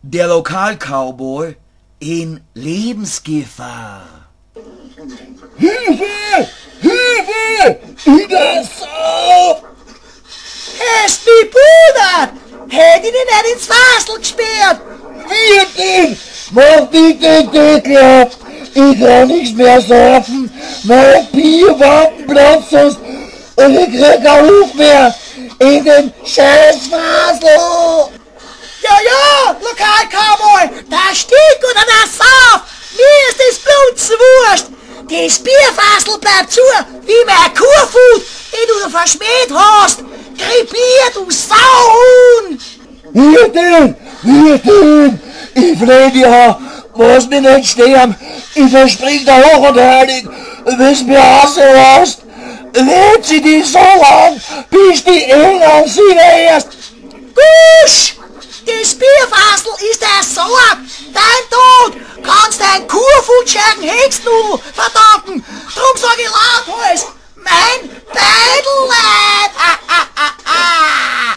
Der Lokalcowboy in Lebensgefahr. Hilfe! Hilfe! In der Sau! Hast mich pudert! Hätt ich dich nicht ins Fassl gesperrt! Wirtin! Mach bitte den Deckel auf! Ich kann nichts mehr saufen! Mein Bierwappen platzt sonst und ich krieg keine Luft mehr! In den scheiß Fasel! Ja, ja, Lokalcowboy! Der Stick oder der Sauf! Mir ist das Blut zu wurscht! Das Bierfassl bleibt zu, wie mein Kurfut, den du da verschmäht hast! Krepiert, du Sauhuhn! Wirtin! Wirtin! Ich fleh dich an, lass mich nicht sterben! Ich versprich dir hoch und heilig, wenn's mir rauslässt! Lädt sie dich so lang, bis die Engel sie erst! Gusch! Das Bierfassl ist der Sorg! Dein Tod kannst dein Kurfutschern Hexnudel verdanken! Drum sag ich lauthals, mein Beidelleib! Ah, ah, ah, ah.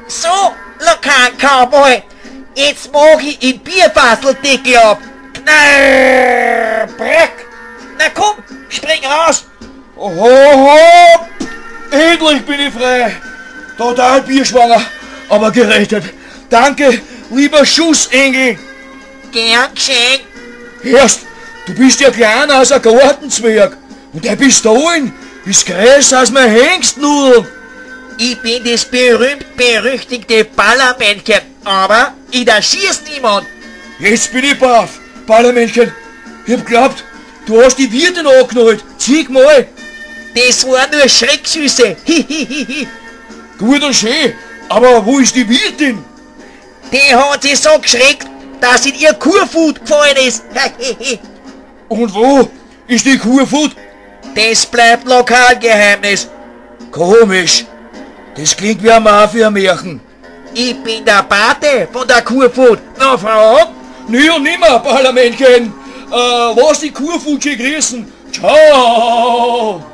So, Lokal-Cowboy, jetzt mach ich in Bierfasseldeckel ab. Knarr, brack. Na komm, spring raus. Oho, endlich bin ich frei. Total bierschwanger, aber gerettet. Danke, lieber Schussengel. Gern geschehen. Erst, du bist ja kleiner als ein Gartenzwerg. Und deine Pistolen ist größer als mein Hengstnudel. Ich bin das berühmt-berüchtigte Ballermännchen, aber ich erschieß niemand. Jetzt bin ich baff, Ballermännchen. Ich hab glaubt, du hast die Wirtin angenommen. Zieh mal. Das waren nur Schreckschüsse. Hihihihi. Gut und schön, aber wo ist die Wirtin? Die hat sich so geschreckt, dass in ihr Kurfut gefallen ist. Und wo ist die Kurfut? Das bleibt Lokalgeheimnis. Komisch. Das klingt wie ein Mafia-Märchen. Ich bin der Pate von der Kurfut. Na, Frau? Nie und nimmer, Ballermännchen. Lass die Kurfutsche grüßen. Ciao.